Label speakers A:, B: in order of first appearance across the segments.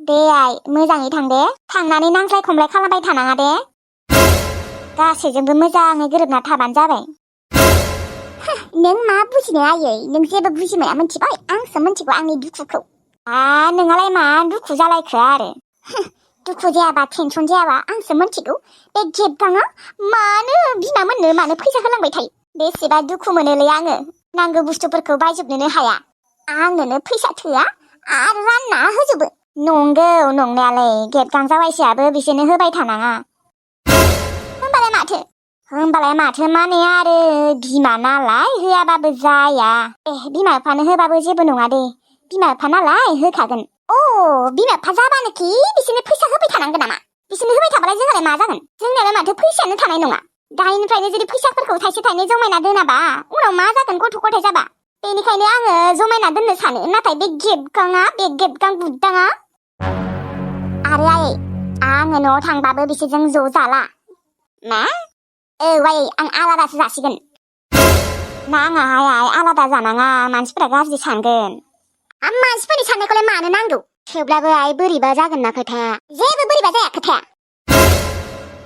A: दे आइ मोजाङै थां दे थांनानै नांज्लाय खमलाय खालामबाय थानाङा दे गासैजोंबो मोजाङै गोरोबना थाबानो जाबाय नों मा बुजिनो आयै नों जेबो बुजिमाया मिथिबाय आंसो मिथिगौ आंनि दुखुखौ नोंहालाय मा दुखु जालायखो आरो दुखु जायाबा टेनसन जायाबा आंसो मिथिगौ बे गेबगाङा मानो बिमा मोननो मानो फैसा होलांबाय थायो बेसेबा दुखु मोनोलै आङो नांगौ बुस्थुफोरखौ बायजोबनोनो हाया आंनोनो फैसा थोआ आरो रानना होजोबो नंगौ नंनायालाय गेबगां जावायसोआबो बिसोरनो होबाय थानाङा होमबालाय माथो माने आरो बिमा नालाय होआबाबो जाया बिमा बिफानो होबाबो जेबो नङा दे बिमा बिफा नालाय होखागोन बिमा बिफा जाबानोखि बिसोरनो फैसा होबाय थानांगोन नामा बिसोरनो होबाय थाबालाय जोंहालाय मा जागोन जोंनियालाय माथो फैसायानो थानाय नङा दाहायनिफ्रायनो जुदि फैसाफोरखौ थाइसे थाइनै जमायना दोनाबा उनाव मा जागोन गथ' गथाय जाबा बेनिखायनो आङो जमायना दोननो सानो नाथाय बे गेबगां बुद्दाङा आरो आङो न'आव थांबाबो बिसोरजों ज' जाला मा आइ आं आलादासो जासिगोन नाङाहाय आलादा जानाङा मानसिफोरा गाज्रि सानगोन मानसिफोरनि साननायखौलाय मानो नांगौ थेवब्लाबो आइ बोरैबा जागोन ना खोथाया जेबो बोरैबा जाया खोथाया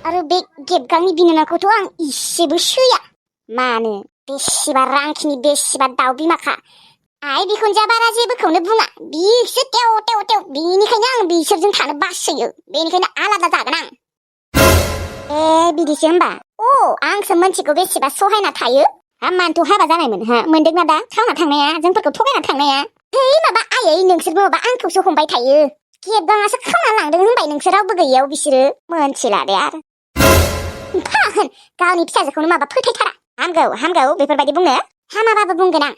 A: आरो बे गेबगांनि बिनानावखौथ' आं इसेबो सैया मानो बेसेबा रांखिनि बेसेबा दाउ बिमाखा आइ बिखुनजोआ बारा जेबोखौनो बुङा बिसोर टेव टेव टेव बेनिखायनो आं बिसोरजों थानो बासोयो बेनिखायनो आलादा जागोन आं बिदिसो होमबा आंसो मिथिगौ बेसेबा सहायना थायो मानोथ' हाबा जानायमोन मोनदोंना दा खावना थांनाया जोंफोरखौ थगायना थांनाया माबा आयै नोंसोरबो माबा आंखौसो हमबाय थायो गेबगाङासो खावना लांदों होनबाय नोंसोर रावबो गैयाव बिसोरो मोनथिला दे आरो गावनि फिसाजोखौनो माबा फोथायथारा हामगौ बेफोरबायदि बुंनो हामाबाबो बुंगोन आं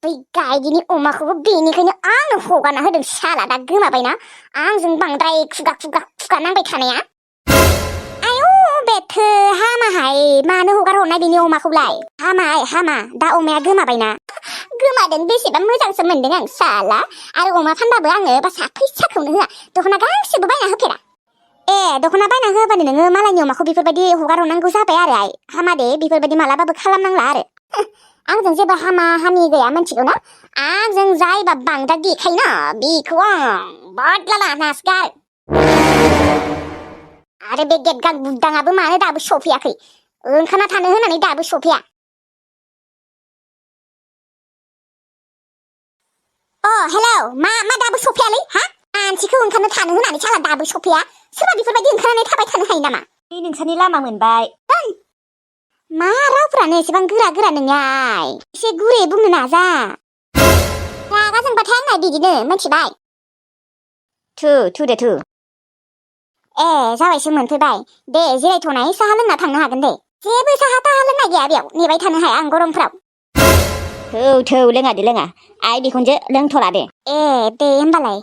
A: बै गायदिनि अमाखौबो बेनिखायनो आंनो हगारना होदों साला दा गोमाबायना आंजों बांद्राय खुगा नांबाय थानाया बेथो हामाहाय मानो हगार हरनाय बेनि अमाखौलाय हामा दा अमाया गोमाबायना गोमादों बेसेबा मोजांसो मोनदों आं साला आरो अमा फानबाबो आङो बासा फैसाखौनो होआ दख'ना गांसेबो बायना होफेरा दख'ना बायना होबानो नोङो मालायनि अमाखौ बेफोरबायदि हगार हरनांगौ जाबाय आरो हामा दे बेफोरबायदि मालाबाबो खालामनांला आरो आंजों जेबो हामा हामि गैया मिथिगौ ना आंजों जायबा बांद्राय देखायोना बेखौ आं बदला लानासो आरो बे गेबगां बुद्दाङाबो मानो दाबो सफैयाखै ओंखारना थानो होनानै दाबो सफैया हेलौ मा दाबो सफैयालै मानसिखौ ओंखारनो थानो होनानै साला दाबो सफैया सोरबा बेफोरबायदि ओंखारनानै थाबाय थानो हायो नामा नोंसोरनि लामा मोनबाय मा रावफ्रानो एसेबां गोरा नोंलाय एसे गुरै बुंनो नाजा रागा जोंबाथाय आंना बिदिनो मिथिबाय थु जाबायसो मोनफैबाय दे जिरायथ'नाय साहा लोंना थांनो हागोन दे जेबो साहा ताहा लोंनाय गैया बेयाव नेबाय थानो हाया आं गरमफ्राव थौ लोङा आइ बिखुनजो लोंथ'ला दे दे होमबालाय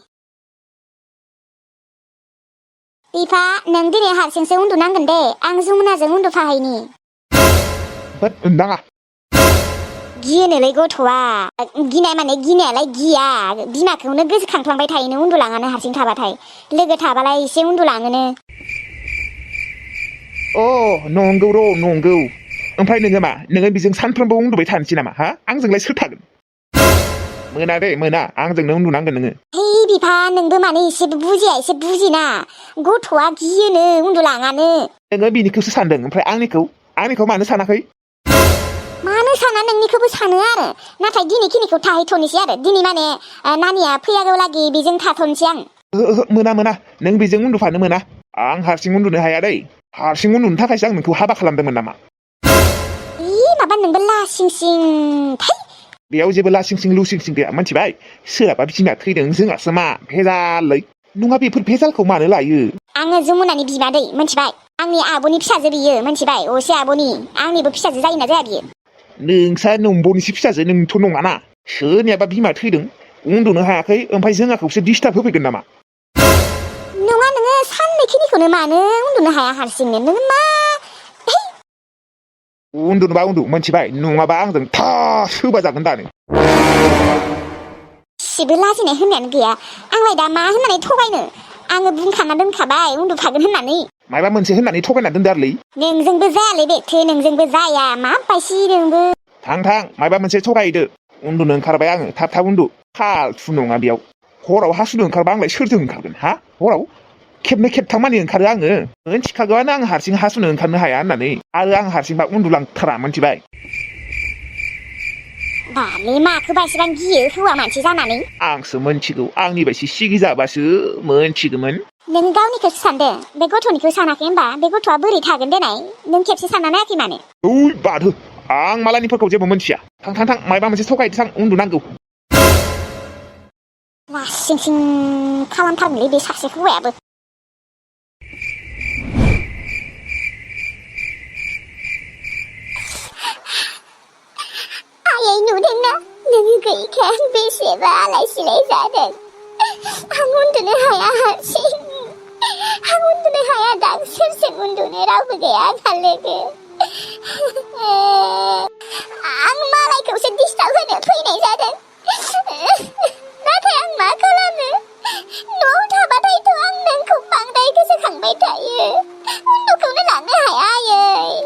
A: बिफा नों दिनै हारसिंसो उन्दुनांगोन दे आं जमुनाजों उन्दुफाहैनि
B: नाङा
A: गियोनोलै गथ'आ गिनाय माने गिनायालाय गिया बिमाखौनो गोसोखांफ्लांबाय थायोनो उन्दुलाङानो हारसिं थाबाथाय लोगो थाबालाय एसे उन्दुलाङोनो
B: नंगौ ओमफ्राय नोङो बेजों सानफ्रोमबो उन्दुबाय थानोसै नामा आंजोंलाय सोर थागोन मोना आंजोंनो उन्दुनांगोन नोङो
A: बिफा नोंबो माने एसेबो बुजिया एसे बुजिना गथ'आ गियोनो उन्दुलाङानो
B: नोङो बिनिखौसो सानदों ओमफ्राय आंनिखौ मानो सानाखै
A: मानो साना नोंनिखौबो सानो आरो नाथाय दिनैखिनिखौ थाहैथ'नोसै आरो दिनै माने नानिया फैयागौ लागि बेजों थाथ'नोसै आं
B: मोना नों बेजों उन्दुफानो मोना आं हारसिं उन्दुनो हाया दै हारसिं उन्दुनो थाखायसो आं नोंखौ हाबा खालामदोंमोन नामा
A: माबा नोंबो लासिं सिं
B: बेयाव जेबो लासिं सिं लुसिं सिं गैया मिथिबाय सोरहाबा बिमा थैदों जोंहासो मा भेजालै नङा बेफोर भेजालखौ मानो लायो
A: आङो जमुनानि बिमादै मिथिबाय आंनि आब'नि फिसाजो बियो मिथिबाय असे आब'नि आंनिबो फिसाजो जायोना जाया बियो
B: नोंसा नोंबनिसो फिसाजो नोंथ' नङाना सोरनियाबा बिमा थैदों उन्दुनो हायाखै ओमफ्राय जोंहाखौसो डिस्टार्ब होफैगोन नामा
A: नङा नोङो साननैखिनिखौनो मानो उन्दुनो हाया हारसिंनो नोङो मा
B: उन्दुनोबा उन्दु मिथिबाय नङाबा आंजों थास होबाजागोन दानो
A: एसेबो लाजिनाय होननायानो गैया आंलाय दा मा होननानै थगायनो आङो बुंखाना दोनखाबाय उन्दुफागोन होननानै
B: माबा मोनसे होननानै थगायना दोनदो आरोलै
A: नोंजोंबो जायालै बेथो नोंजोंबो जाया मा बायसि नोंबो
B: थां माबा मोनसे थगायदो उन्दुनो ओंखारबाय आङो थाब उन्दु फालथु नङा बेयाव हराव हासुनो ओंखारबा आंलाय सोरजों ओंखारगोन हा हराव खेबनै खेबथाम ओंखारो आङो मिथिखागौआनो आं हारसिं हासुनो ओंखारनो हाया होननानै आरो आं हारसिंबा उन्दुलांथारा मोनथिबाय
A: दाले माखौबा एसेबां गियो हौवा मानसि जानानै
B: आंसो मोनथिगौ आंनि बायदि सिगि जाबासो मोनथिगौमोन
A: नों गावनिखौसो सानदों बे गथ'निखौ सानाखै होनबा बे गथ'आ बोरै थागोन देनाय नों खेबसे सानना नायाखै मानो
B: ओइ बादो आं मालायनिफोरखौ जेबो मोनथिया थां मायबा मोनसे थगायदो थां उन्दुनांगौ
A: लासिं सिं खालामथारमोनलै बे सासे हौवायाबो आयै नुदोंना नों गैखाया बेसेबा आलाय सिलाय जादों आं उन्दुनो हाया हारसिं आं उन्दुनो हाया दां सोरजों उन्दुनो रावबो गैया आंहा लोगो आं मालायखौसो डिस्टार्ब होनो फैनाय जादों नाथाय आं मा खालामनो न'आव थाबाथायथ' आं नोंखौ बांद्राय गोसोखांबाय थायो उन्दुखौनो लांनो हाया आयै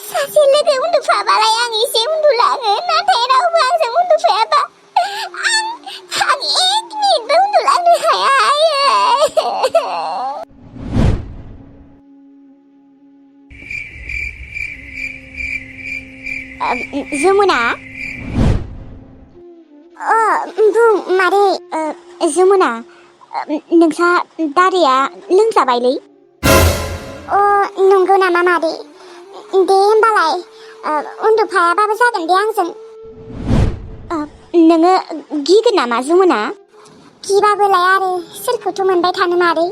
A: सासे लोगो उन्दुफाबालाय आं एसे उन्दुलाङो नाथाय रावबो आंजों उन्दुफायाबा आं एक मिनिटबो उन्दुलांनो हाया आयै जमुना बुं मादै जमुना नोंसा दारिया लोमजाबायलै नंगौ नामा मादै दे होमबालाय उन्दुफायाबाबो जागोन दे आंजों नोङो गिगोन नामा जमुना गिबाबोलाय आरो सोरखौथ' मोनबाय थानो मादै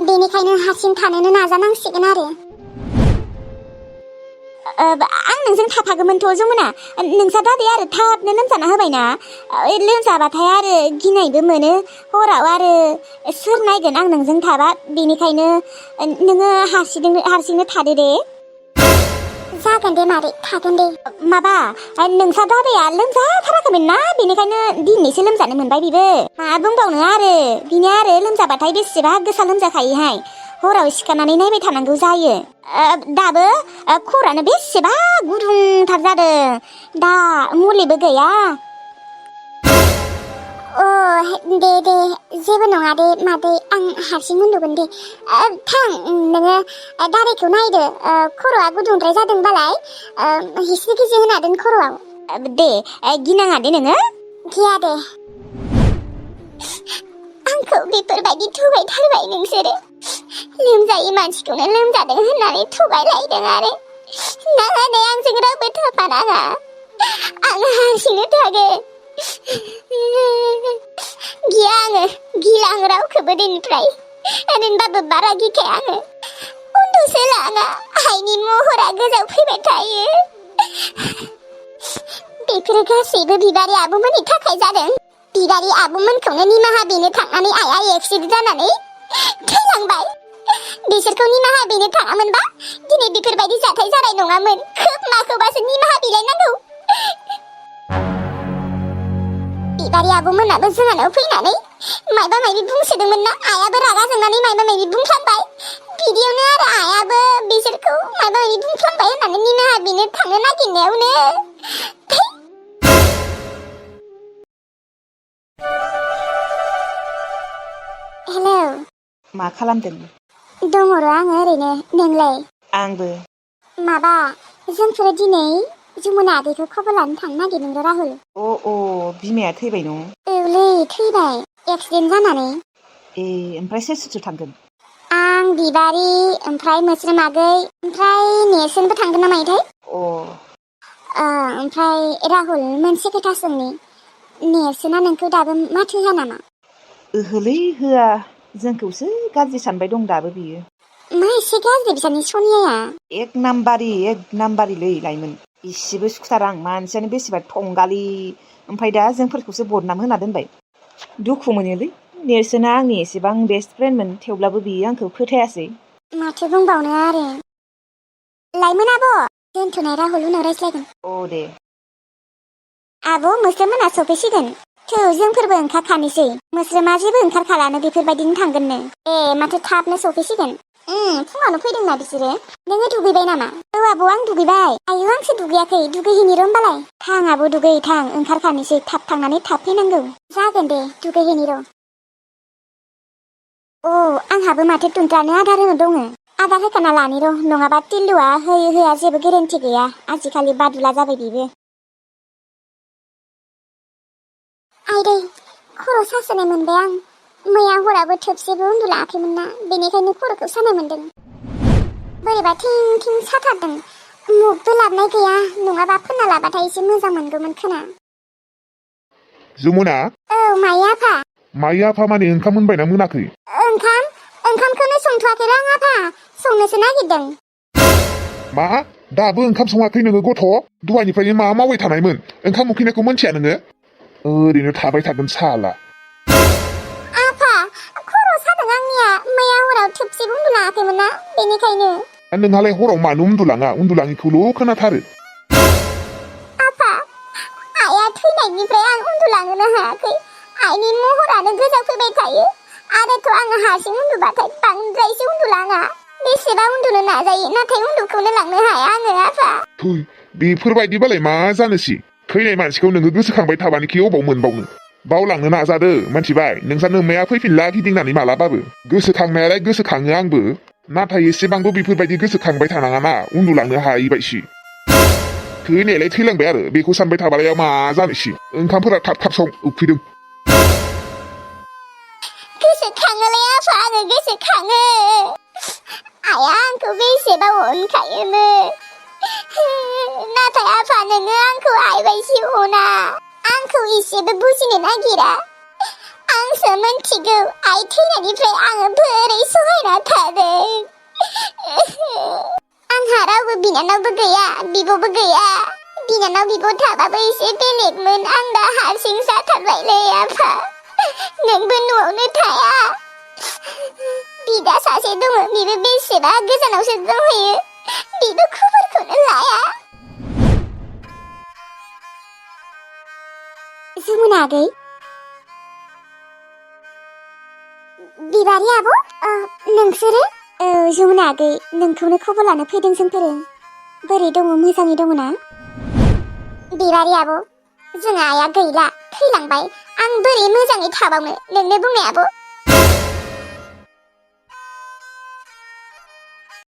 A: बेनिखायनो हारसिं थानोनो नाजानांसिगोन आरो आं नोंजों थाफागौमोनथ' जमुना नोंसा दादै आरो थाबनो लोमजाना होबायना लोमजाबाथाय आरो गिनायबो मोनो हराव आरो सोर नायगोन आं नोंजों थाबा बेनिखायनो नोङो हारसिंनो थादो दे जागोन दे मादै थागोन दे माबा नोंसा दादाया लोमजाथाराखैमोन ना बेनिखायनो दिनैसो लोमजानो मोनबाय बेबो मा बुंबावनो आरो बिनो आरो लोमजाबाथाय बेसेबा गोसा लोमजाखायोहाय हराव सिखारनानै नायबाय थानांगौ जायो दाबो खर'आनो बेसेबा गुदुंथार जादों दा मुलिबो गैया दे जेबो नङा दे मादै आं हारसिं उन्दुगोन दे थां नोङो दादायखौ नायदो खर'आ गुदुंद्राय जादोंबालाय हिस्रि गिजि होना दोन खर'आव दे गिनाङा दे नोङो गिया दे आंखौ बेफोरबायदि थगायथारबाय नोंसोरो लोमजायै मानसिखौनो लोमजादों होननानै थगायलायदों आरो नाङा दे आंजों रावबो थाफानाङा आं हारसिंनो थागोन गिया आङो गिला आं रावखौबो दिनैनिफ्राय ओरैनोबाबो बारा गिखाया आङो उन्दुसो लाङा आइनि महरा गोजाव फैबाय थायो बेफोरो गासैबो बिबारि आब'मोननि थाखाय जादों बिबारि आब'मोनखौनो निमाहा बिनो थांनानै आइया एक्सिडेन्ट जानानै थैलांबाय बिसोरखौ निमाहा बिनो थाङामोनबा दिनै बेफोरबायदि जाथाय जानाय नङामोन खोब माखौबासो निमाहा बिलायनांगौ बिबारि आब'मोनाबो जोंहानाव फैनानै मायबा मायबि बुंसोदोंमोन ना आइयाबो रागा जोंनानै मायबा मायबि बुंफ्लांबाय बिदियावनो आरो आइयाबो बिसोरखौ मायबा मायबि बुंफ्लांबाय होननानै निमाहा बिनो थांनो नागिरनायावनो हेलौ
C: मा खालामदों
A: दङ र' आङो ओरैनो नोंलाय
C: आंबो
A: माबा जोंफोर दिनै जमुना आदैखौ खबर लानो थांनो नागिरदों र' राहुल
C: बिमाया थैबाय न'
A: औलै थैबाय एक्सिडेन्ट जानानै
C: ए ओमफ्राय सोर सोर थांगोन
A: आं बिबारि ओमफ्राय मोस्रोम आगै ओमफ्राय नेर्सोनबो थांगोन ना मायोथाय ओमफ्राय राहुल मोनसे खोथा सोंनि नेर्सोना नोंखौ दाबो माथो होआ नामा
C: ओहोलै होआ जोंखौसो गाज्रि सानबाय दं दाबो बियो
A: मा एसे गाज्रि बिसानि सनियाया
C: एक नाम्बारिलै लाइमोन इसेबो सुखुथारा आं मानसियानो बेसेबा थंगालि ओमफ्राय दा जोंफोरखौसो बदनाम होना दोनबाय दुखु मोनोलै नेर्सोना आंनि एसेबां बेस्ट फ्रेन्डमोन थेवब्लाबो बियो आंखौ फोथायासै
A: माथो बुंबावनो आरो लाइमोन आब' दोनथ'नाय राहुल उनाव रायज्लायगोन
C: दे
A: आब' मोस्रोम मोना सफैसिगोन थौ जोंफोरबो ओंखारखानोसै मोस्रोमा जेबो ओंखारखालानो बेफोरबायदिनो थांगोननो माथो थाबनो सफैसिगोन फुङावनो फैदोंना बिसोरो नोङो दुगैबाय नामा औ आब' आं दुगैबाय आयौ आंसो दुगैयाखै दुगैहैनि र' होमबालाय थां आब' दुगै थां ओंखारखानोसै थाब थांनानै थाब फैनांगौ जागोन दे दुगैहैनि र' आंहाबो माथो तुनत्रानो आदार होनो दङ आदार होखाना लानि र' नङाबा टिल्लुआ होयो होया जेबो गेरेन्टि गैया आजिखालि बादुला जाबाय बिबो आइदै खर' सासोनाय मोनबाय आं मैया हराबो थोबसेबो उन्दुलाङाखैमोन ना बेनिखायनो खर'खौ सानाय मोन्दों बोरैबा थिं थिं साथारदों मुगबो लाबनाय गैया नङाबा फोनना लाबाथाय एसे मोजां मोनगौमोन खोना
B: जमुना
A: माइ आफा
B: माइ आफा माने ओंखाम मोनबायना मोनाखै
A: ओंखामखौनो संथ'वाखै आं आफा संनोसो नागिरदों
B: मा दाबो ओंखाम सङाखै नोङो गथ' दहायनिफ्रायनो मा मावबाय थानायमोन ओंखाम उखैनायखौ मोनथिया नोङो ओरैनो थाबाय थागोन साला
A: आफा खर' सादों आंनिया मैया हराव थोबसेबो उन्दुलाङाखैमोन ना बेनिखायनो
B: नोंहालाय हराव मानो उन्दुलाङिखौल' खोनाथारो
A: आफा आइया थैनायनिफ्राय आं उन्दुलांनो हायाखै आइनि महरानो गोजाव फैबाय थायो आरोथ' आङो हारसिं उन्दुबाथाय बांद्रायसो उन्दुलाङा बेसेबा उन्दुनो नाजायो नाथाय उन्दुखौनो लांनो हाया आङो आफा
B: थै बेफोरबायदिबालाय मा जानोसै थैनाय मानसिखौ नोङो गोसोखांबाय थाबानोखि अबाव मोनबावनो बावलांनो नाजादो मिथिबाय नोंसा नोमाया फैफिनला गिदिंनानै मालाबाबो गोसोखांनायालाय गोसोखाङो आंबो नाथाय एसेबांबो बेफोरबायदि गोसोखांबाय थानाङाना उन्दुलांनो हायि बायसि थैनायालाय थैलांबाय आरो बेखौ सानबाय थाबालाय मा जानोसै ओंखामफोरा थाब थाब सं उखैदों
A: गोसोखाङोलै आफा आङो गोसोखाङो आइया आंखौ बेसेबा अनखायोमोन नाथाय आफा नोङो आंखौ आइबायसि अना आंखौ एसेबो बुजिनो नागिरा आंसो मोनथिगौ आइ थैनायनिफ्राय आङो बोरै सहायना थादों आंहा रावबो बिनानावबो गैया बिब'बो गैया बिनानाव बिब' थाबाबो एसे बेलेगमोन आं दा हारसिं जाथारबायलै आफा नोंबो न'आवनो थाया बिदा सासे दङ बिबो बेसेबा गोजानावसो दंहैयो बिबो खबरखौनो लाया जमुना आगै बिबारि आब' नोंसोरो जमुना आगै नोंखौनो खबर लानो फैदों जोंफोरो बोरै दङ मोजाङै दङ ना बिबारि आब' जोंहा आइया गैला थैलांबाय आं बोरै मोजाङै थाबावनो नोंनो बुंनाय आब'